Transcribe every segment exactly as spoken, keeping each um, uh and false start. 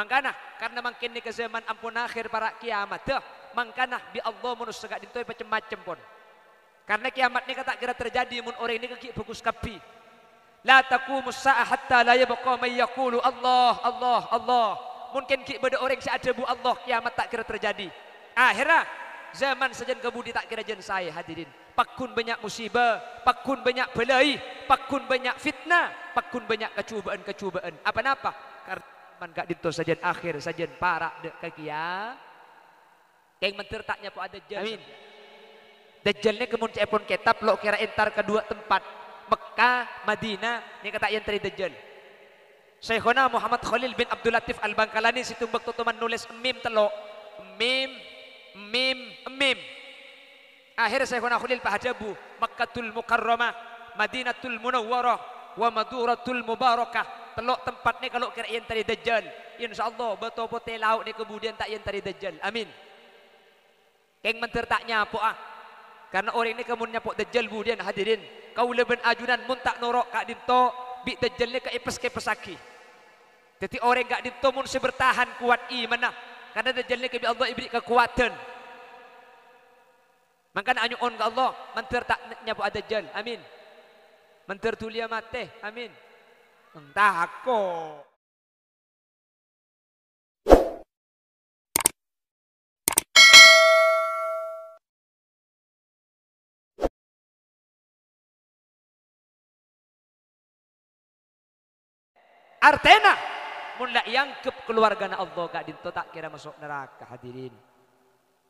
Mangkana, karna mangkèn nèka zaman ampon akhèr para' kèyamatta, mangkana bi' Allah manossa ka'dinto èpacem-macem pon. Karna kèyamat nèka ta' kèra terjadi mon orèng nèka ghi' bhâghus kabbhi. "La taqumus sa'ah hatta la yabqa man yaqulu Allah, Allah, Allah." Mungkin ghi' bâdâ orèng sè adhâbu Allah, kèyamat ta' kèra terjadi. Akhèrra, zaman sajân kabudi ta' kèra jân saè, hadirin. Pagghun bânnya' musibah, pagghun bânnya' bâlâi, pagghun bânnya' fitnah, pagghun bânnya' kacobâ'ân-kacobâ'ân. Apa-napa? Karna zaman ka'dinto sajân akhèr, sajân para' dâ' ka kèya-, Kèng mandhâr ta' nyapo'a Dajjal. Amin. Dajjal nèka mon ca'èpon kètab lo' kèra entar ka duwâ' tempat, Mekkah, Madinah, nèka ta' èentarè Dajjal. Syaikhona Muhammad Khalil bin Abdul Latif Al-Bangkalani sèttong bâkto toman nolès mim tello'. Mim, mim, mim. Akhèr Syaikhona Khalil pas adhâbu, "Makkatul Mukarramah, Madinatul Munawwarah, wa Maduratul Mubarakah." Tello' tempat nèka lo' kèra èentarè Dajjal. Insyaallah, Bâto Potè Lao' nèka budiyân ta' èentarè Dajjal. Amin. Kèng mandhâr ta' nyapo'a. Karna orèng nèka mon nyapo' Dajjal budiyân, hadirin. Kaulâ bân ajunan mon ta' noro' ka'dinto, bi' Dajjal nèka èpès-kèpèssaghi. Dhâddhi orèng ka'dinto mon sè bertahan kowat imanna, karna Dajjal nèka bi' Allah èberri' kakowadhân. Mangkana anyo'on ka Allah, mandhâr ta' nyapo'a Dajjal. Amin. Mandhâr dhuliyâ matè. Amin. Tako'. Artèna, mon la èangghep kalowargana Allah ka'dinto ta' kèra maso' naraka, hadirin.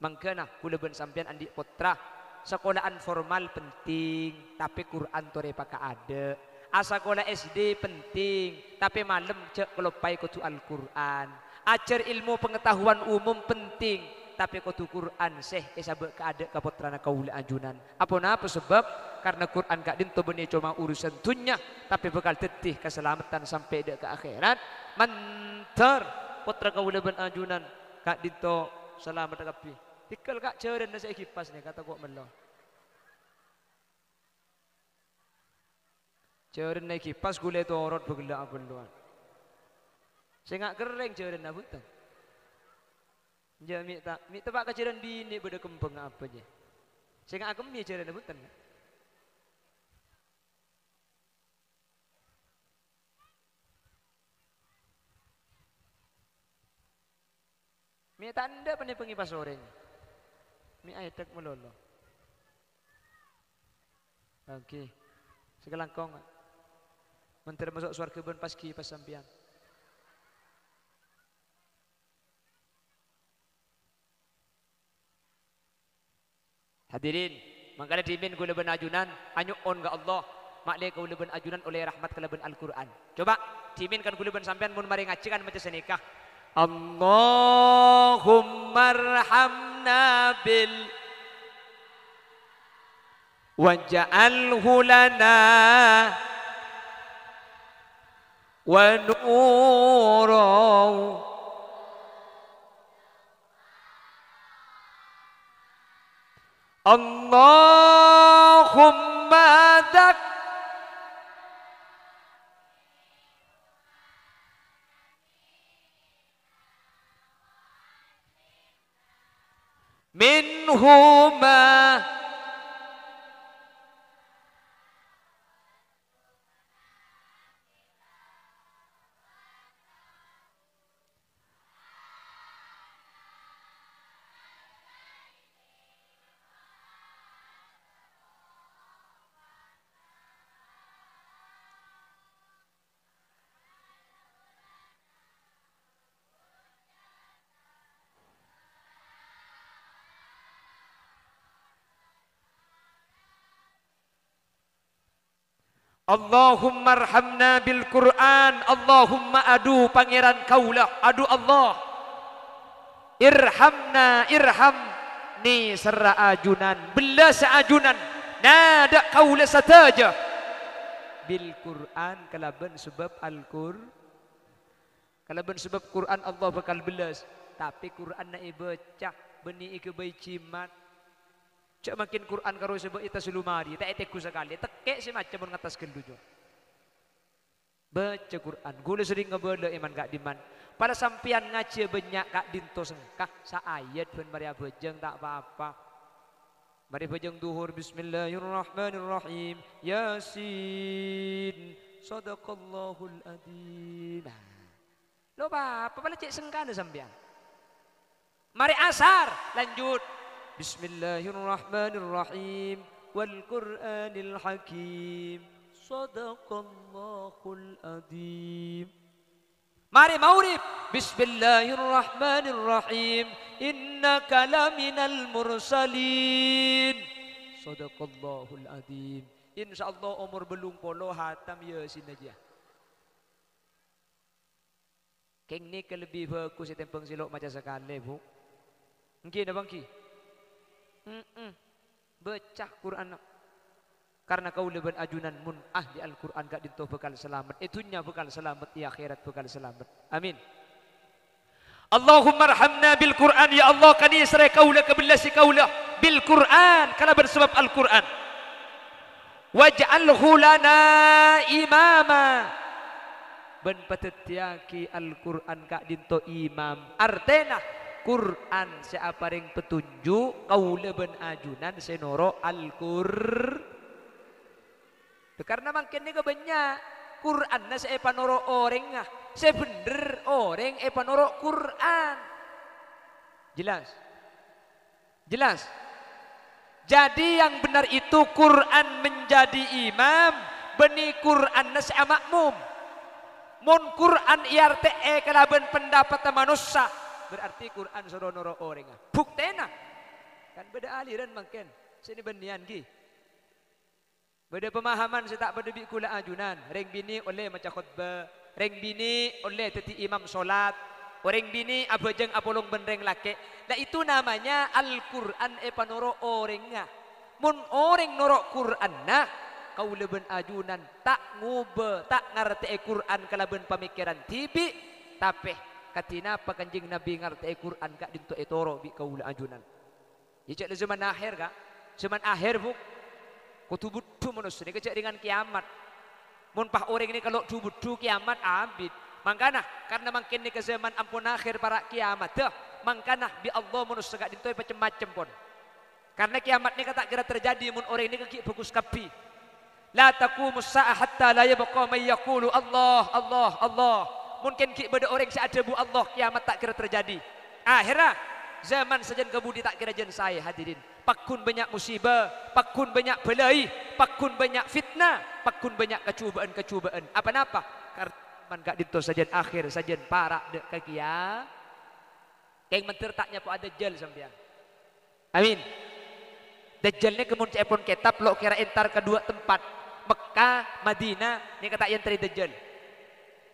Mangkana, kaulâ bân sampèyan andi' pottra, sakola'an formal penting, tapè Qur'an torè pakaadâ'. Asakola S D penting, tapè malem jhâ' kaloppaè kodhu Al-Qur'an. Ajhâr èlmo pangataowan umum penting, tapè kodhu Qur'an sè èsabâ' kaadâ' ka pottrana kaulâ ajunan. Aponapa sabâb? Karna Qur'an ka'dinto bânnè coma urusan dhunnya, tapè bhâkal dhâddhi kasalameddhân sampè' dâ' ka akhèrat. Mandhâr pottra kaulâ bân ajunan ka'dinto salamet kabbhi. Tèngghâl ka' jhârânna sè ègipas nèka tako' mello. Jhârânna ègipas ghulâ ètorot bâghellâ' abâlluwân. Sènga' kerrèng jhârânna bhunten. Jhâ' mè' ta', mè' teppa' ka jhârân binè' bâdâ kembhângnga apa jiyâ. Sènga' akemmè jhârânna bhunten. Mè' ta' endâ' panèpèngè pas orèng. Mè' aèdhâk malolo. Oke. Sakalangkong. Mandhâr maso' sowarghâ bân pas ghi pas sampèyan. Hadirin, mangkana dhimèn kaulâ bân ajunan anyo'on ka Allah, ma'lè kaulâ bân ajunan ollè rahmat kalabân Al-Qur'an. Coba, dhimèn kan kaulâ bân sampèyan mon marè ngajhi kan maca sanèka. Allahummarhamna bil waj'alhu lana wa nura. Allahumma dzak- minhuma. Allahummarhamna bil Qur'an. Allahumma, adhu Pangèran kaulâ, adhu Allah. Irhamna, irham, nèserra ajunan, bellâsa ajunan, nada' kaulâ sadhâjâ. Bil Qur'an, kalabân sabâb Al-Qur-, kalabân sabâb Qur'an Allah bhâkal bellâs, tapè Qur'anna èbâca, bânnè èghâbây jimat. Jhâ' mangkèn Qur'an karo sabâ' ètas lumari, ta' ètegghu sakalè, tekkè' sè maca mon ngattas ghâllu, jhâ'. Bâca Qur'an, ghulâ serrèng ngabâlâ è man-ka'dimman. Pala sampèyan ngajhiyâ bânnya' ka'dinto sengka, saayat bân marè abhâjâng ta' pa-apa. Marè bhâjâng dhuhur, "Bismillahirrahmanirrahim. Yasin. Shadaqallahul adzim." Nah, lo pa-apa, pala cè' sengkana sampèyan. Marè asar, lanjut, "Bismillahirrahmanirrahim. Wal Qur'anil Hakim. Shadaqallahul adzim." Marè maghrib, "Bismillahirrahmanirrahim. Innaka laminal mursalin. Shadaqallahul adzim." Insyaallah omor bâllung polo hatam Yasin ajâ. Kèng nèka lebbi bhâghus ètèmbhâng sè lo' maca sakalè, Bu. Èngghi napa èngghi? Mm-mm. Bâca Qur'anna. Karna kaulâ bân ajunan mon ahli Al-Qur'an ka'dinto bhâkal salamet. È dhunnya bhâkal salamet, è akhèrat bhâkal salamet. Amin. Allahummarhamna bil Qur'an, ya Allah, kanèserrè kaulâ, kabellasi kaulâ bil Qur'an, kalabân sabâb Al-Qur'an. "Waj'alhu lana imama." Bân padhâddhiyâghi Al-Qur'an ka'dinto imam. Artèna, Qur'an sè aparèng petunjuk, kaulâ bân ajunan sè noro' Al-Qur-, Karna mangkèn nèka bânnya' Qur'anna sè èpanoro' orèngnga, sè bhendher orèng èpanoro' Qur'an. Jelas? Jelas? Jadi yang benar itu Qur'an menjadi imam, bânnè Qur'anna sè amakmum. Mon Qur'an èartè'è kalabân pendapatta manossa, berarti Qur'an soro noro' orèngnga. Buktèna, kan bâdâ aliran mangkèn, sè nè-bânnèyan ghi. Bâdâ pemahaman sè ta' padâ bi' kaulâ ajunan, rèng binè' ollè maca khotbah, rèng binè' ollè dhâddhi imam solat, orèng binè' abhâjâng apolong bân rèng lakè'. La, itu namanya Al-Qur'an èpanoro' orèngnga. Mon orèng noro' Qur'anna, kaulâ bân ajunan ta' ngobâ, ta' ngartè'è Qur'an kalabân pamèkkèran dhibi', tapè kadhi napa Kanjeng Nabi ngartè'è Qur'an ka'dinto ètoro' bi' kaulâ ajunan. Iyâ, jhâ' la zaman akhir, Ka'. Zaman akhir, Bu. Kodhu budhu manossa nèka jhâ' rèngan kiyamat. Mon pas orèng nèka lo' dhu-budhu, kiyamat abit. Mangkana, karna mangkèn nèka zaman ampon akhir, para' kiyamatta, mangkana bi' Allah manossa ka'dinto èpacem-macem, pon. Karna kiyamat nèka ta' kèra terjadi mon orèng nèka ghi' bhâghus kabbhi. "La taqumus sa'ah hatta la yabqa man yaqulu Allah, Allah, Allah." Mungkin ghi' bâdâ orèng sè adhâbu Allah, kiyamat ta' kèra terjadi. Akhèrra, zaman sajân kabudi ta' kèra jân saè, hadirin. Pagghun bânnya' musibah, pagghun bânnya' bâlâi, pagghun bânnya' fitnah, pagghun bânnya' kacobâ'ân-kacobâ'ân. Apa napa? Karna zaman ka'dinto sajân akhir, sajân para' dâ' ka kiya-, Kèng mandhâr ta' nyapo'a Dajjal sampèyan. Amin. Dajjal nèka mon ca'èpon kètab lo' kèra entar ka duwâ' tempat, Mekkah, Madinah, nèka ta' èentarè Dajjal.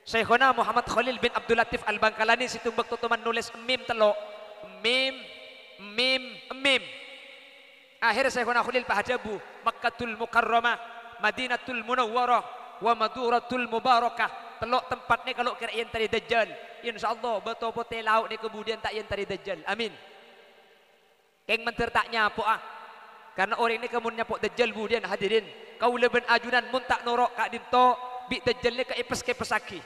Syaikhona Muhammad Khalil bin Abdul Latif Al-Bangkalani sèttong bâkto toman nolès mim tello'. Mim, mim, mim. Akhèrra Syaikhona Khalil pas adhâbu, "Makkatul Mukarramah, Madinatul Munawwarah, wa Maduratul Mubarakah." Tello' tempat nèka lo' kèra èentarè Dajjal. Insyaallah, Bâto Potè Lao' nèka budiyân ta' èentarè Dajjal. Amin. Kèng mandhâr ta' nyapo'a. Karna orèng nèka mon nyapo' Dajjal budiyân, hadirin, kaulâ bân ajunan mon ta' noro' ka'dinto, bi' Dajjal nèka èpès-kèpèssaghi.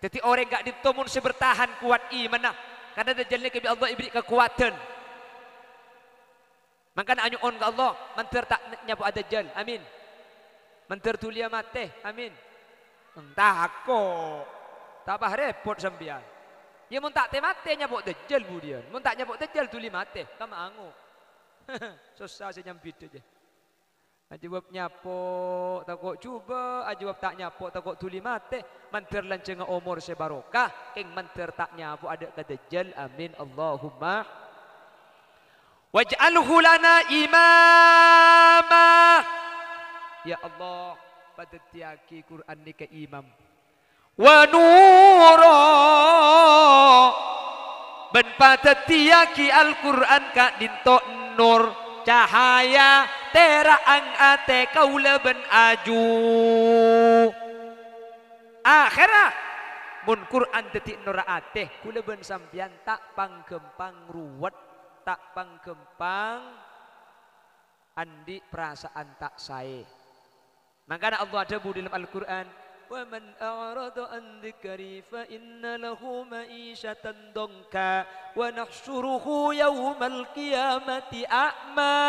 Dhâddhi orèng ka'dinto mon sè bertahan kowat imanna, karna Dajjal nèka bi' Allah èberri' kakowadhân. Mangkana anyo'on ka Allah, mandhâr ta' nyapo'a Dajjal. Amin. Mandhâr dhuliyâ matè. Amin. Tako'. Ta' pas rèpot sampèyan. Iyâ, mon ta' tè-matè nyapo' Dajjal budiyân. Mon ta' nyapo' Dajjal dhuli matè. Kamma ango'. Sossa sè nyambidhâ jâ. Ajâwâb nyapo', tako' jhubâ'. Ajâwâb ta' nyapo', tako' dhuli matè. Mandhâr lanjhângnga omor sè barokah. Kèng mandhâr ta' nyapo'a dâ' ka Dajjal. Amin. Allahumma. "Waj'alhu lana imama." Ya Allah, padhâddhiyâghi Qur'an nèka imam. "Wa nura," bân padhâddhiyâghi Al-Qur'an ka'dinto nur, cahaya, tèra'ang atè kaulâ bân aju. Akhèrra, mon Qur'an dhâddhi norra atè, kaulâ bân sampèyan ta' pangghâmpang ruwet, ta' pangghâmpang andi' parasa'an ta' saè. Mangkana Allah adhâbu dâlem Al-Qur'an, ومن أعرض عن ذكري فإن له معيشة ضنكا ونحشره يوم القيامة أعمى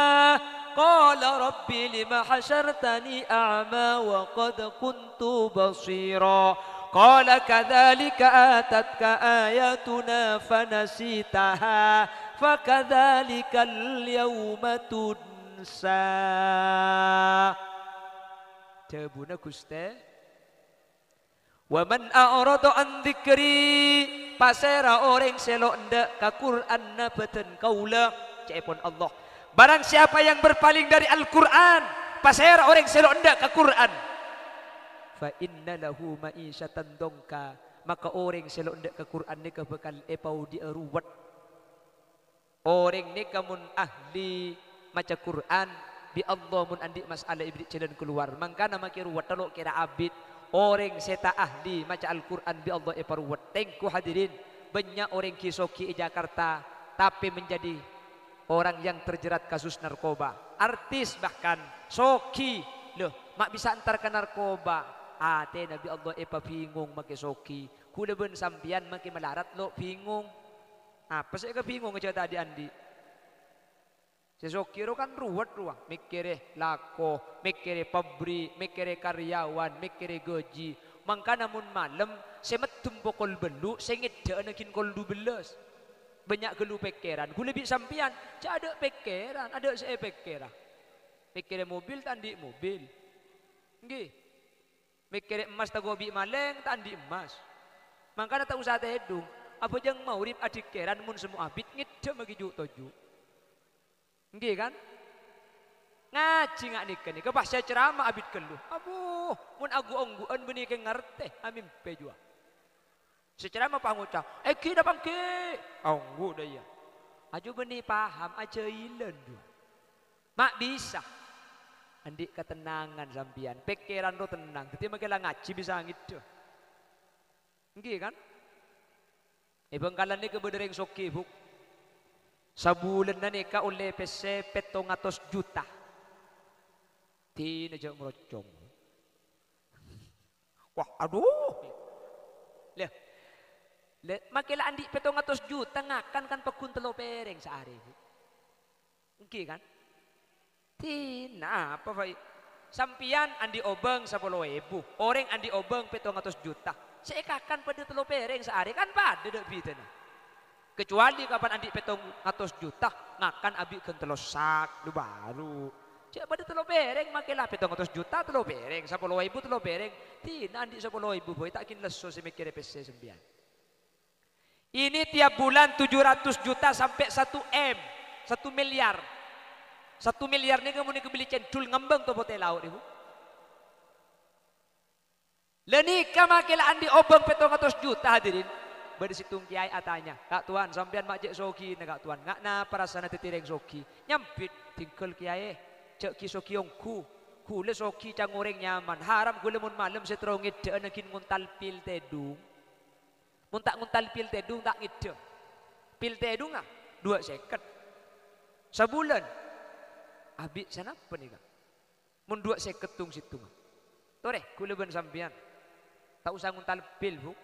قال رب لم حشرتني أعمى وقد كنت بصيرا قال كذلك أتتك آياتنا فنسيتها فكذلك اليوم تنسى. Dhâbuna Ghustè, "Wa man a'rada an dzikri," pasèra orèng sè lo' endâ' ka Qur'anna bâdân kaulâ, ca'èpon Allah. Barang siapa yang berpaling dari Al-Qur'an, pasèra orèng sè lo' endâ' ka Qur'an, "fa inna lahu ma'isyatan dongka," maka orèng sè lo' endâ' ka Qur'an nèka bhâkal èpaodi'â ruwet. Orèng nèka mon ahli maca Qur'an, bi' Allah mon andi' mas'ala èbèrri' jhâlân kalowar. Mangkana makè ruwetta lo' kèra abit. Orèng sè ta' ahli maca Al-Qur'an bi' Allah èparuwet. Tèngghu hadirin, bânnya' orèng ghi-soghi è Jakarta, tapè menjadi orang yang terjerat kasus narkoba. Artis bahkan, soghi. Lho, ma' bisa entar ka narkoba. Atèna bi' Allah èpabhingong makè soghi. Ghulâ bân sampèyan makè malarat lo' bhingong. Apa sè èkabhingonga jhâ' ta' dhi'-andhi'? Sè soghi ro kan ruwet rowa, mèkkèrè lako, mèkkèrè pabrik, mèkkèrè karyawan, mèkkèrè gaji. Mangkana mon malem, sè meddhem pokol bâllu', sè ngèddhâ'âna ghin kol dubellâs. Bânnya' ghâllu pèkkèran. Ghulâ bi' sampèyan, jhâ' adâ' pèkkèran, adâ' sè èpèkkèra. Mèkkèrè mobil, ta' andi' mobil. Ènggi. Mèkkèrè emmas tako' bi' malèng, ta' andi' emmas. Mangkana ta' osa tèdung. Abhâjâng maghrib adhikkèran mon semmo abit ngèddhâ maghi ju'-toju'. Ènggi, kan? Ngajhi nga' nèka, nèka pas sè ceramah abit ghâllu. Abbhu, mon aghu-ongghuwân bânnè kèng ngartè, amèmpè juwa. Sè ceramah pas ngoca', "Ènggi napa ènggi?" Ongghu dâ' iyâ. Ajo bânnè paham, ajhâilân juwa. Ma' bisa. Andi' katennangan sampèyan, pèkkèran ro tennang. Dhâddhi makè la ngajhi bisa ngèddhâ. Ènggi, kan? È Bhângkalan nèka bâdâ rèng soghi, Bu. Sabulânna nèka ollè pèssè pèttong atos juta. Dina jhâ' ngrocong. Wah, adhu. Lè, lè, makè la andi' pèttong atos juta ngakan kan pagghun tello pèrèng saarè, Bu. Ènggi, kan? Dina apa, Fai? Sampèyan andi' obâng sapolo èbu, orèng andi' obâng pèttong atos juta. Sè èkakan padâ tello pèrèng saarè, kan padâ dâ' bidâna. Kecuali kapan andi' pèttong atos juta, ngakan abi' ghân tello sak, lu bhuru. Jhâ' padâ tello pèrèng, makè la pèttong atos juta tello pèrèng, sapolo èbu tello pèrèng. Dina andi' sapolo èbu, boy, ta' ghin lesso sè mèkkèrè pèssè sampèyan. Ini tiap bulan tujuh ratus juta sampai satu M, satu miliar. Satu miliar nèka mon èkabelli cendhul ngembang to potè lao', Bu. La nèka makè la andi' obâng pèttong atos juta, hadirin. Bâdâ sèttong kèyaè atanya, "Ka' Towan, sampèyan ma' cè' soghina, Ka' Towan. Nga' napa rassana dhâddhi rèng soghi?" Nyambit, "Dhinggâl, Kèyaè. Jhâ' ghi-soghi ongghu. Ghulâ soghi ca'na orèng nyaman. Haram ghulâ mon malem sè terro ngèddhâ'âna ghin ngontal pil tèdung." Mon ta' ngontal pil tèdung, ta' ngèddhâ. Pil tèdungnga duwâ' sèket. Sabulân, abi' sanapa nèka? Mon duwâ' sèket tong-sèttongnga. Torè, ghulâ bân sampèyan. Ta' osa ngontal pil, Bu.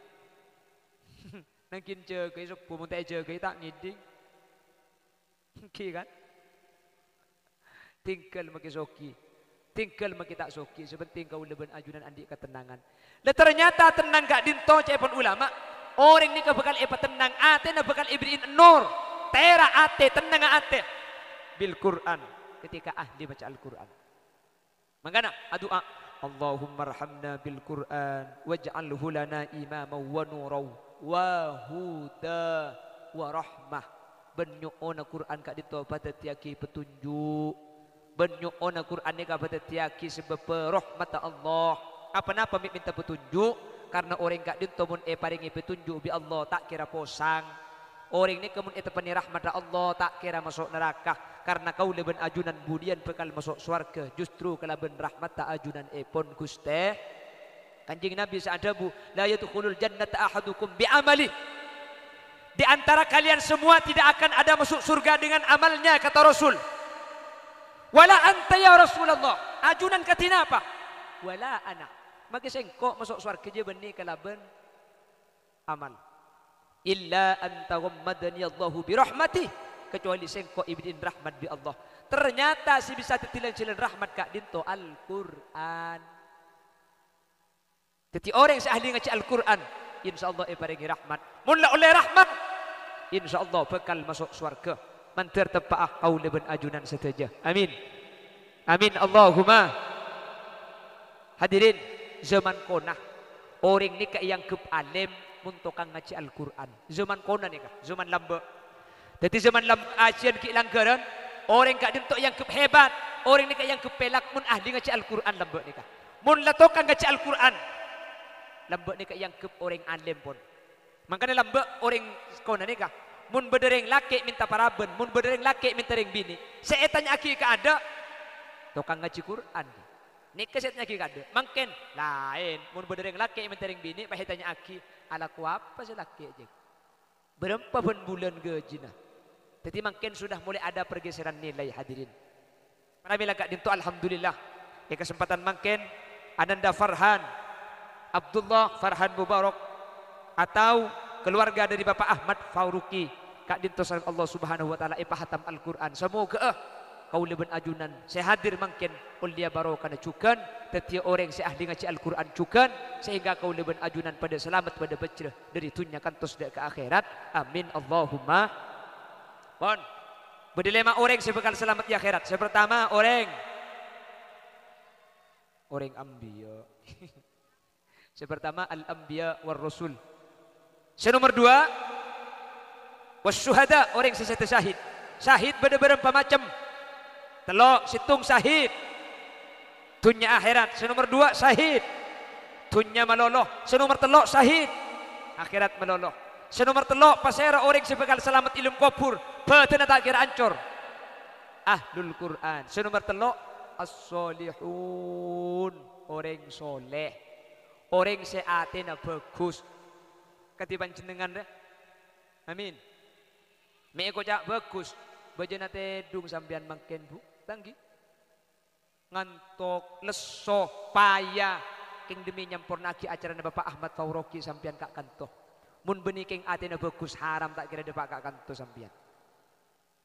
Nangghing jâgâi sobbhu, mon ta' èjâgâi, ta' ngèdhing. Ènggi, kan? Dhinggâl makè soghi. Dhinggâl makè ta' soghi. Sè pentèng kaulâ bân ajunan andi' katennangan. La, ternyata tennang ka'dinto, ca'èpon ulama, orèng nèka bhâkal èpatennang, atèna bhâkal èbèrri'i nur. Tèra' atè, tennangnga atè. Bil Qur'an, ketika ahli maca Al-Qur'an. Mangkana adu'a, "Allahummarhamna bil Qur'an waj'alhu lana imaman wa nuran wa huda wa rahmah." Bân nyo'ona Qur'an ka'dinto padhâddhiyâghi petunjuk. Bân nyo'ona Qur'an nèka padhâddhiyâghi sabâbbhâ rahmatta Allah. Apa-napa mè' mènta petunjuk, karna orèng ka'dinto mon èparèngè petunjuk bi' Allah ta' kèra posang. Orèng nèka mon èteppa'è rahmatta Allah, ta' kèra maso' naraka, karna kaulâ bân ajunan budiyân bhâkal maso' sowarghâ justru kalabân rahmatta ajunanèpon Ghustè. Kanjeng Nabi sè adhâbu, "La yadkhulul jannata ahadukum bi amali." Di antara kalian semua tidak akan ada masuk surga dengan amalnya, kata Rasul. "Wala anta ya Rasulullah." Ajunan kadhi napa? "Wala ana." Make sèngko' maso' sowarga jâ bânnè kalabân amal. "Illa an taghammadani Allahu bi rahmatih," kecuali sèngko' èbâdhi'in rahmat bi' Allah. Ternyata sè bisa dhâddhi lan-jhâlân rahmat ka'dinto Al-Qur'an. Dhâddhi orèng sè ahli ngajhi Al-Qur'an, insyaallah èparèngè rahmat. Mon la ollè rahmat, insyaallah bhâkal maso' sowarga. Mandhâr teppa'a kaulâ bân ajunan sadhâjâ. Amin. Amin. Allahumma. Hadirin, zaman kona, orèng nèka èangghep alim mon tokang ngajhi Al-Qur'an. Zaman kona nèka, zaman lambâ'. Dhâddhi zaman lambâ' ajiyân ghi' langghârân, orèng ka'dinto èangghep hebat, orèng nèka èangghep pèlak mon ahli ngajhi Al-Qur'an lambâ' nèka. Mon la tokang ngajhi Al-Qur'an, lambâ' nèka èangghep orèng alim, pon. Mangkana lambâ' orèng kona nèka, mon bâdâ rèng lakè' mènta parabân, mon bâdâ rèng lakè' mènta rèng binè', sè ètanya'aghi ka'dâ', tokang ngajhi Qur'an. Nèka sè ètanya'aghi ka'dâ'. Mangkèn, laèn, mon bâdâ rèng lakè' mènta rèng binè', pas ètanya'aghi, "Alako apa sè lakè', Jeng? Bârâmpa bân bulân ghâjina?" Dhâddhi mangkèn sudah mulai ada pergeseran nilai, hadirin. Pramila ka'dinto, alhamdulillah, è kasempadhân mangkèn, Ananda Farhan, Abdullah Farhan Mubarak, atau keluarga dari Bapak Ahmad Faruqi, ka'dinto sareng Allah Subhanahu wa Ta'ala èpahatam Al-Qur'an. Samoghâ'â kaulâ bân ajunan sè hadir mangkèn ollèya barokana jhughân, dhâddhiyâ orèng sè ahli ngajhi Al-Qur'an jhughân, sehingga kaulâ bân ajunan padâ salamet, padâ bhâjrâ dhâri dhunnya kantos dâ' ka akhèrat. Amin, Allahumma. Pon. Bâdâ lèma' orèng sè bhâkal salamet è akhèrat. Sè partama, orèng, orèng anbiya. Sè partama, al-anbiya war rasul. Sè nomer duwâ', was syuhada, orèng sè sèdhâ syahid. Syahid bâdâ bârâmpa macem? Tello', sèttong syahid. Dhunnya akhèrat. Sè nomer duwâ' syahid. Dhunnya malolo. Sè nomer tello' syahid. Akhèrat malolo. Sè nomer tello', pasèra orèng sè bhâkal salamet è alam kobhur? Bhâdhânna ta' kèra ancor. Ahlul Qur'an. Sè nomer tello', as-solihun. Orèng soleh. Orèng sè atèna bhâghus. Kadhi panjhennengngan, rè? Amin. Mè' èkoca' bhâghus. Bâjâna tèdhung sampèyan mangkèn, Bu. Ta' ènggi? Ngantok, lesso, paya. Kèng dhemmi nyamporna'aghi acarana Bapak Ahmad Faruqi sampèyan ka' kanto. Mon bânnè kèng atèna bhâghus, haram ta' kèra dâpa' ka' kanto sampèyan.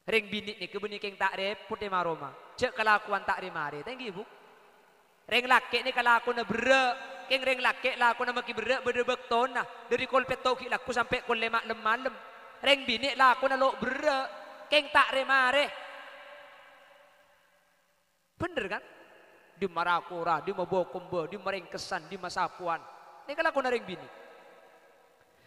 Rèng binè' nèka bânnè kèng ta' rèpot è ma-roma. Jhâ' kalakowan ta' rè-marè. Ta' ènggi, Bu? Rèng lakè' nèka lakona berrâ'. Kèng rèng lakè' lakona makè berrâ' bâdâ bâktona. Dhâri kol pètto' ghi' lagghu sampè' kol lèma' lem-malem. Rèng binè' lakona lo' berrâ'. Kèng ta' rè-marè. Bhender, kan? Dimma ra-kora, dimma bâ-kombâ, dimma rèngkessan, dimma sapowan. Nèka lakona rèng binè'.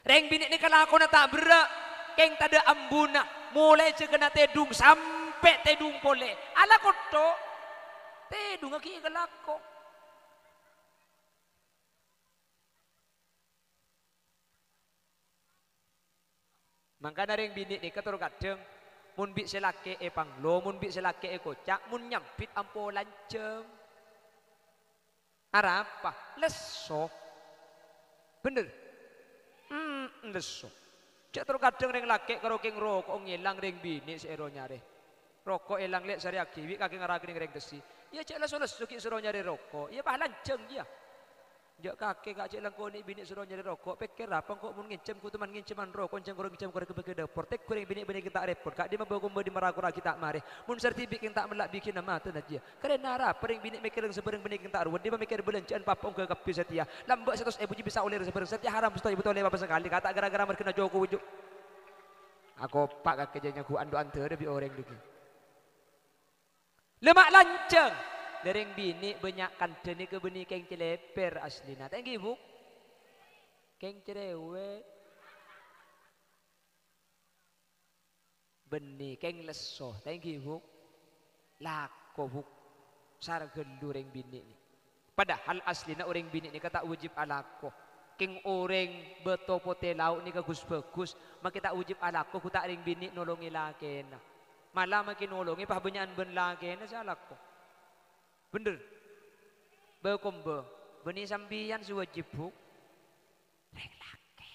Rèng binè' nèka lakona ta' berrâ', kèng tadâ' ambuna, molaè jâgâna tèdhung sampè' tèdhung polè. Alako tho', tèdhungnga ghi' èkalako. Mangkana rèng binè' nèka tor kadhâng, mon bi' sè lakè' èpanglo, mon bi' sè lakè' èkoca', mon nyambit ampo lanjhâng. Arapa? Lesso. Bhender? Hmm, lesso. Jhâ' tor kadhâng rèng lakè' karo kèng roko'na ngèlang rèng binè' sè èro-nyarè. Roko' èlang lè' sarè aghi bi' kakè ngara kènèng rèng dhâssi. Iyâ jhâ' lesso-lesso ghi' soro nyarè roko'. Iyâ pas lanjhâng iyâ. Jhâ' kakè ka' jhâ' langkonè binè' soro nyarè roko'. Pèkkèr apa engko' mon ngènjhâm kotuman ngènjhâman roko', onjhâng korang ngènjhâm korang ka bâghi dâpor. Tèghu rèng binè' bânnè kèng ta' rèpot. Ka'dimma bâ-kombâ dimma ra-kora ghi' ta' marè. Mon sardhibi' kèng ta' mella' bigina matana jiyâ. Karana apa rèng binè' mèkkèrè sabârâng bânnè kèng ta' ruwet. Dimma mèkkèr bâlânjhâ'ân papa ongghâ kabbhi satèya. Lambâ' satos èbu jiyâ bisa ollè sabârâng satèya haram satos èbu ta' ollè apa sakalè. Kata' ghârâ-ghârâ marghâna joko wujud. Akopa' kakè jhâ' nyagu ando-andhârâ bi' orèng dhâggi'. Lè ma' lanjhâng. Lè rèng binè' bânnya' kandhâ nèka bânnè kèng cèlèpèr aslina. Ta' ènggi, Bu? Kèng cerewet. Bânnè kèng lesso. Ta' ènggi, Bu? Lako, Bu. Sara ghâllu rèng binè' nè. Padahal aslina orèng binè' nèka ta' wajib alako. Kèng orèng bâto potè lao' nèka ghus-bhâghus, makè ta' wajib alako ghu ta' rèng binè' nolongè lakèna. Mala makè nolongè pas bânnya'an bân lakèna sè alako. Bhender? Bâ-kombâ, bânnè sampèyan sè wajib, Bu. Rèng lakè'.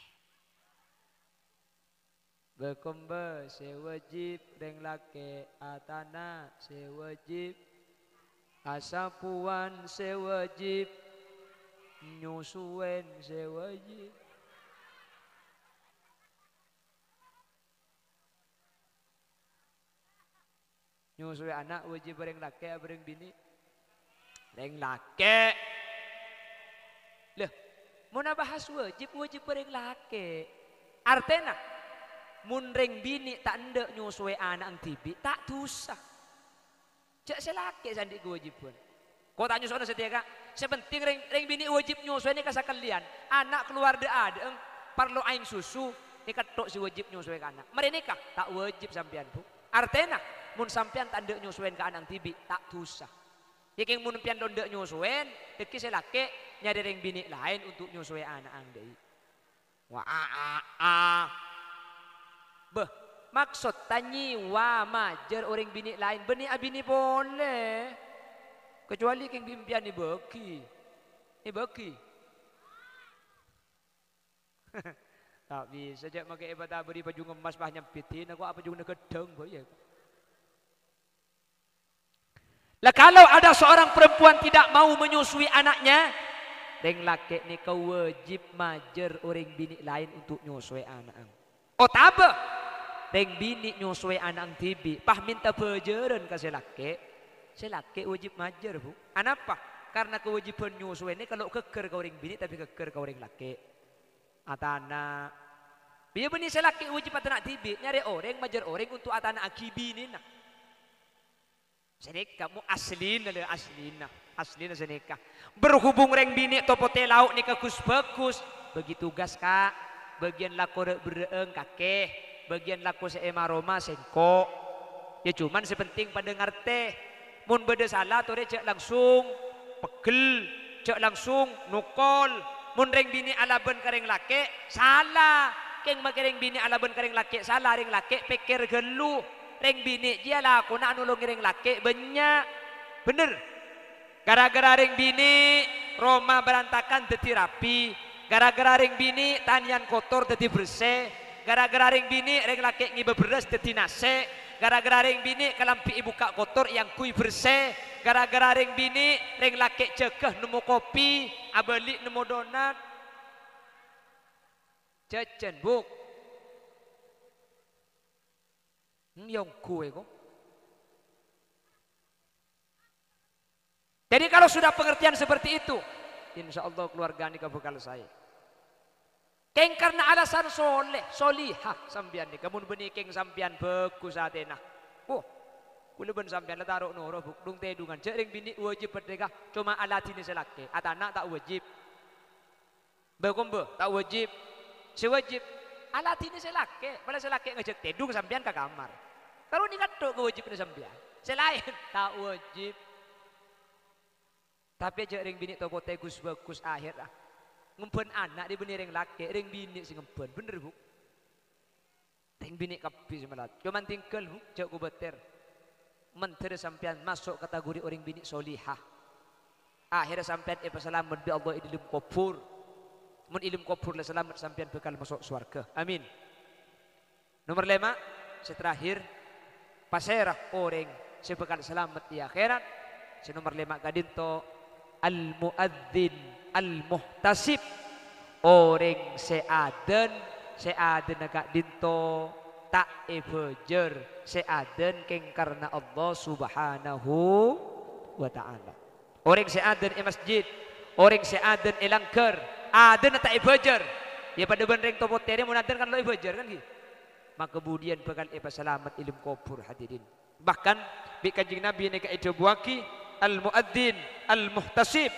Bâ-kombâ sè wajib, rèng lakè' atana' sè wajib, asapowan sè wajib, Nyosowèn sè wajib. Nyosowè ana' wajib orèng lakè' apa orèng binè'? Orèng lakè'. Lha, mon abahas wajib, wajib orèng lakè'. Artèna, mon rèng binè' ta' endâ' nyosowè ana'na dhibi', ta' dusa. Jhâ' sè lakè' sè andi' kawâjibhân. Ko' ta' nyosowana satèya, Ka'. Sè penting rèng, rèng binè' wajib nyosowè nèka sakalèyan. Ana' kalowar dâ'-adâ'eng parlo aèng susu, nèka tok sè wajib nyosowè ka ana'. Marè nèka ta' wajib sampèyan, Bu. Artèna, mon sampèyan ta' endâ' nyosowèn ka ana'na dhibi', ta' dusa. Yâ kèng mon sampèyan lo' endâ' nyosowèn, dhâggi' sè lakè' nyarè rèng binè' laèn untuk nyosowè ana'na dhibi'. Wa, a, a, a. Bâh, maksod tanyè wa majâr orèng binè' laèn, bânnè abinè polè. Kecuali kèng bi' sampèyan èbâgi. Èbâgi. Ta' bisa, jhâ' makè èpatabâri pajhung emmas pas nyambit dinah, ko' apa pajhungnga ghâddhâng, bâ, yâ. Lah, kalau ada seorang perempuan tidak mau menyusui anaknya, rèng lakè' nèka wajib majâr orèng binè' laèn untuk nyosowè ana'na. Otabâ rèng binè' nyosowè ana'na dhibi', pas mènta bhâjârân ka sè lakè', sè lakè' wajib majâr, Bu. Anapa? Karena kawâjibhân nyosowè nèka lo' ghâgghâr ka orèng binè', tapè ghâgghâr ka orèng lakè'. Atana'. Iyâ bânnè sè lakè' wajib atana' dhibi', nyarè orèng majâr orèng untuk atana'aghi binèna. Sanèka, mo, aslina, lè, aslina. Aslina sanèka. Berhubung rèng binè' Topotè Lao' nèka gus-bhâghus, bâgi tugas, Ka'. Bâgiyân lako rè'-berrâ'ân kakè, bâgiyân lako sè è ma-roma sèngko'. Yâ, coma sè penting padâ ngartè. Mon bâdâ sala, torè jhâ' langsung peggel, jhâ' langsung nokol. Mon rèng binè' alabân ka rèng lakè', sala. Kèng makè rèng binè' alabân ka rèng lakè', sala, rèng lakè' pèkkèr ghâllu. Rèng binè' jiyâ lakona anolongè rèng lakè' bânnya'. Bhender. Gara-gara rèng binè', roma barantakan dhâddhi rapi. Gara-gara rèng binè', tanèyan kotor dhâddhi bersè. Gara-gara rèng binè', rèng lakè' ngèbâ bherrâs dhâddhi nasè'. Gara-gara rèng binè', kalambhi èbukka' kotor èangghuy bersè. Gara-gara rèng binè', rèng lakè' jâgâ nemmo kopi, abâli nemmo donat. Jhâjhân, Bu'. Hmm, yâ ongghu, ko'. Jadi, kalau sudah pengertian seperti itu, insya Allah keluarga nèka bhâkal saè. Kèng karena alasan soleh, solihah sampèyan nèka, mon bânnè kèng sampèyan bhâghus atèna. Wah, kaulâ bân sampèyan la taro' noro', Bu', dhung-tèdhungan. Jhâ' rèng binè' wajib bhâdhika, coma aladhinè sè lakè'. Atana' ta' wajib. Bâ-kombâ, ta' wajib. Sè wajib, aladhinè sè lakè'. Mala sè lakè' ngajhâk tèdhung sampèyan ka kamar. Karo nèka tok kawâjibhânna sampèyan. Sè laèn, ta' wajib. Tapè jhâ' rèng binè' Topotè gus-bhâghus ahèrra. Ngembhân ana' dhâri bânnè rèng lakè', rèng binè' sè ngembhân. Bhender, Bu'? Rèng binè' kabbhi sè mèlat. Coma tinggal, Bu', jhâ' kobâtèr. Mandhâr sampèyan maso' kategori orèng binè' solihah. Ahèrra sampèyan èpasalamet bi' Allah è dhâlem kobhur. Mon è dhâlem kobhur la salamet, sampèyan bhâkal maso' sowarghâ. Amin. Nomer lèma', sè terakhir, pasèra orèng sè bhâkal salamet è akhèrat? Sè nomer lèma' ka'dinto, al-mu'adzin al-muhtasib. Orèng sè adzân, sè adzânna ka'dinto ta' èbhâjâr, sè adzân kèng karna Allah Subhanahu wa Ta'ala. Orèng sè adzân è masjid, orèng sè adzân è langghâr, adzânna ta' èbhâjâr. Yâ padâ bân rèng Topotè rè mon adzân kan lo' èbhâjâr kan, ghi? Maka budiyân bhâkal èpasalamet è dhâlem kobhur, hadirin. Bahkan, bi' Kanjeng Nabi nèka èdhâbuwâghi, "Al-mu'adzin al-muhtasib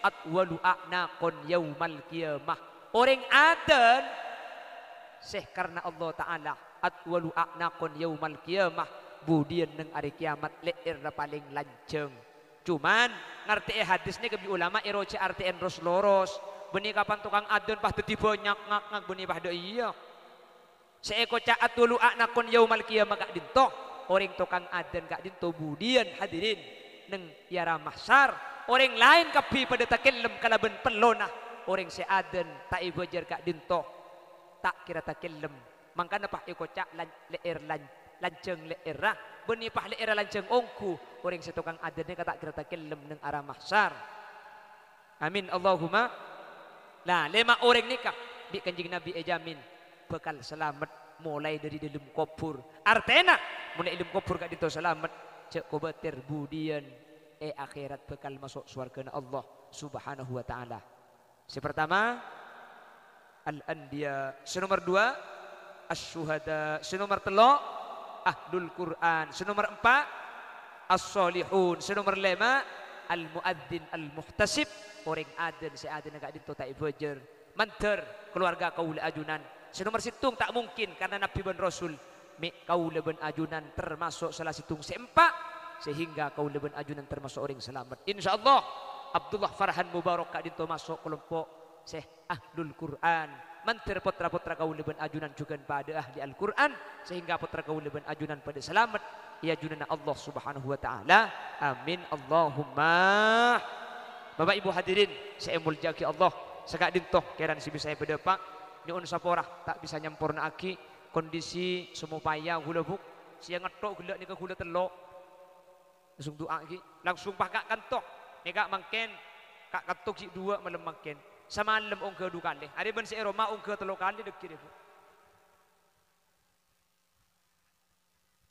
atwalu a'naqan yaumal qiyamah." Orèng adzân sè karna Allah Ta'ala, atwalu a'naqan yaumal qiyamah, budiyân neng arè kèyamat lè'èrra palèng lanjhâng. Coma, ngartè'è hadis nèka bi' ulama èroca' artè'èn ros-loros. Bânnè kapan tokang adzân pas dhâddhi bânnya' ngak-ngak, bânnè pas dâ' iyâ. Sè èkoca' atwalu a'naqan yaumal qiyamah ka'dinto, orèng tokang adzân ka'dinto budiyân, hadirin, neng è ara mahsyar. Orèng laèn kabbhi padâ takellem kalabân pellona. Orèng sè adzân ta' èbhâjâr ka'dinto, ta' kèra takellem. Mangkana pas èkoca' lan-, lè'èr lan-, lanjhâng lè'èrra, bânnè pas lè'èrra lanjhâng ongghu, orèng sè tokang adzân nèka ta' kèra takellem neng ara mahsyar. Amin, Allahumma. Lah, lèma' orèng nèka bi' Kanjeng Nabi èjamin bhâkal salamet molaè dhâri dhâlem kobhur. Artèna, mon è dhâlem kobhur ka'dinto salamet, jhâ' kobâtèr budiyân è akhèrat bhâkal maso' sowarghâna Allah Subhanahu wa Ta'ala. Sè partama, al-anbiya. Sè nomer duwâ', asy-syuhada. Sè nomer tello', ahlul Qur'an. Sè nomer empa', as-shalihun. Sè nomer lèma', al-muadzin al-muhtasib. Orèng adzan sè adzanna ka'dinto ta' èbâjâr. Mandhâr kalowarga kaulâ ajunan. Sè nomer sèttong ta' mungkin karna nabbhi bân rasul. Mè' kaulâ bân ajunan termaso' sala sèttong sè empa', sehingga kaulâ bân ajunan termaso' orèng salamet. Insyaallah, Abdullah Farhan Mubarak ka'dinto maso' kalompo' sè ahlul Qur'an. Mandhâr potra-potra kaulâ bân ajunan jhughân padâ ahli Al-Qur'an, sehingga potra kaulâ bân ajunan padâ salamet è ajunanna Allah Subhanahu wa Ta'ala. Amin, Allahumma. Bapak Ibu hadirin sè èmoljâ'aghi Allah, saka'dinto kèran sè bisa èpadâpa', nyo'on sapora ta' bisa nyampornaaghi kondisi sè mopaya ghulâ, Bu. Sè ngetto' ghellâ' nèka ghulâ tello'. Langsung du'a ghi, langsung pas ka' kanto. Nèka mangkèn, ka' kanto ghi' duwâ' malem mangkèn. Samalem ongghâ du kalè. Arè bân sè è roma ongghâ tello' kalè dhâggi' rè, Bu.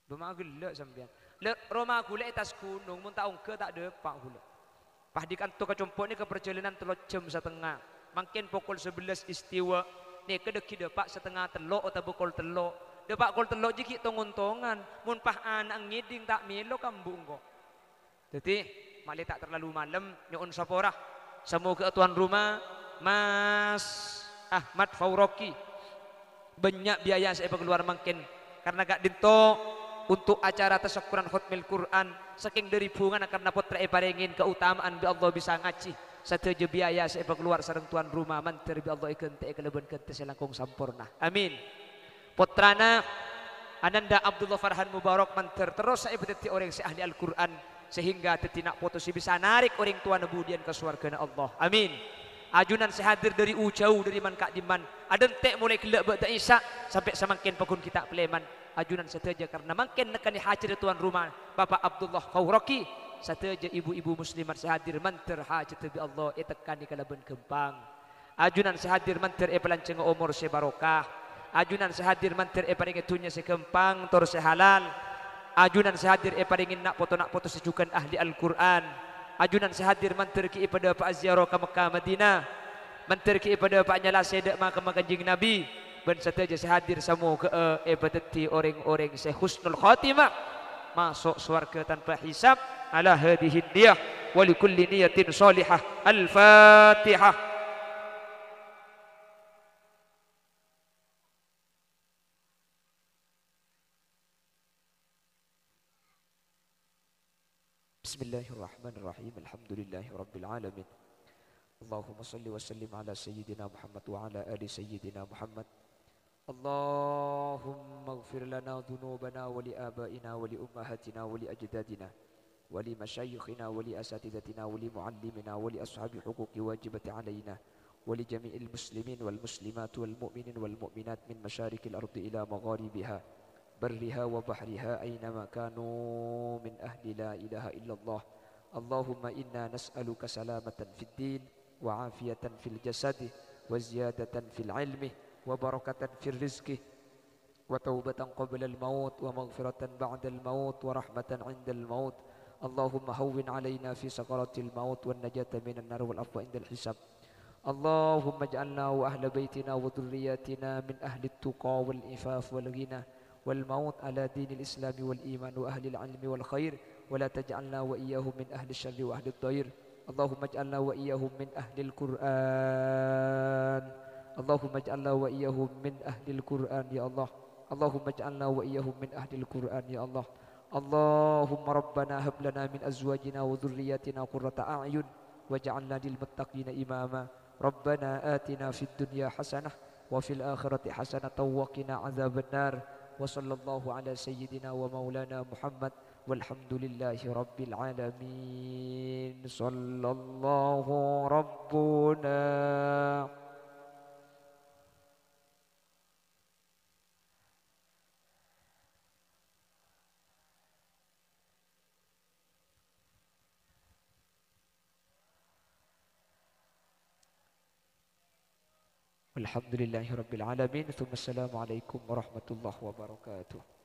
Bâ' ma' ghellâ' sampèyan. Lè, roma ghulâ è attas ghunong, mon ta' ongghâ ta' dâpa' ghulâ. Pas dâri kanto ka compo' nèka parjhâlânan tello jhâm satengnga. Mangkèn pokol sabellâs istiwa. Nèka dhâggi' dâpa' satengnga tello' otabâ kol tello'. Dâpa' kol tello' jiyâ ghi' tong-ontongan. Mon pas ana'a ngèdhing ta' mèlo ka embu' engko'. Dhâddhi, malè ta' terlalu malem, nyo'on sapora. Samoghâ'â towan roma, Mas Ahmad Fauroki, bânnya' biaya sè èpakalowar mangkèn. Karna ka'dinto untuk acara tasakkuran khotmil Qur'an, sakèng dhâri bhungana karna pottra èparèngè kaotama'an bi' Allah bisa ngajhi. Sadhâjâ biaya sè èpakalowar sareng towan roma mandhâr bi' Allah èghântè'è kalabân ghântè sè langkong samporna. Amin. Pottrana Ananda Abdullah Farhan Mubarak mandhâr terros èpadhâddhi orèng sè ahli Al-Qur'an, sehingga dhâddhi na' poto sè bisa narèk orèng towana budiyân ka sowarghâna Allah. Amin. Ajunan sè hadir dhâri u-, jhâu dhâri man-ka'dimman, adhânte' molaè ghellâ' bâdâ Isya sampè' samangkèn pagghun ghi' ta' palèman. Ajunan sadhâjâ karna mangkèn nekkanè hajhâddhâ towan roma, Bapak Abdullah Fauroki, sadhâjâ ibu-ibu muslimat sè hadir mandhâr hajhâddhâ bi' Allah ètekkanè kalabân ghâmpang. Ajunan sè hadir mandhâr èpalanjhângnga omor sè barokah. Ajunan sè hadir mandhâr èparèngè dhunnya sè ghâmpang tor sè halal. Ajunan sè hadir èparèngè na' poto-na' poto sè jhughân ahli Al-Qur'an. Ajunan sè hadir mandhâr ghi' èpadâpa'a ziyarah ka Mekkah Madinah. Mandhâr ghi' èpadâpa'a nyala sèdhâ makamma Kanjeng Nabi. Bân sadhâjâ sè hadir samoghâ'â èpadhâddhi orèng-orèng sè husnul khotimah. Maso' sowarghâ tanpa hisab. Ala hadhihi niyah wa li kulli niyatin shalihah. Al-Fatihah. Bismillahirrahmanirrahim. Alhamdulillahi rabbil alamin. Allahumma shalli wa sallim ala sayyidina Muhammad wa ala ali sayyidina Muhammad. Allahumma ighfir lana dhunubana wa li abaina wa li ummahatina wa li ajdadina wa li masyayikhina wa li asatidatina wa li muallimina wa li ashabi huquqi wajibati alaina wa li jami'il muslimin wal muslimat wal mu'minin wal mu'minat min masyariqil ardi ila magharibiha, barriha wa bahriha, ainama kanu, min ahli la ilaha illallah. Allahumma inna nas'aluka salamatan fid din, wa afiyatan fil jasadi, wa ziyadatan fil ilmi, wa barakatan fil rizqi, wa taubatan qablal maut, wa maghfiratan ba'dal maut, wa rahmatan indal maut. Allahumma hawwin alaina fi sakaratil maut, wan najata minan nar, wal afwa indal hisab. Allahumma ij'alna wa ahla baitina wa dhurriyyatina min ahlit tuqa wal ifaf wal ghina, wal maut ala dinil islami wal iman wa ahlil ilmi wal khair, wa la taj'alna wa iyyahum min ahli syarri wa ahli dhair. Allahumma ij'alna wa iyyahum min ahlil Qur'an. Allahumma ij'alna wa iyyahum min ahlil Qur'an, ya Allah. Allahumma ij'alna wa iyyahum min ahlil Qur'an, ya Allah. Allahumma rabbana hab lana min azwajina wa dhurriyyatina qurrata a'yun waj'alna lil muttaqina imama. Rabbana atina fid dunya hasanah wa fil akhirati hasanatan wa qina adzabannar. Wa sallallahu ala sayyidina wa maulana Muhammad. Walhamdulillahi rabbil alamin. Sallallahu rabbuna. Alhamdulillahirabbil alamin, tsumma assalamualaikum warahmatullahi wabarakatuh.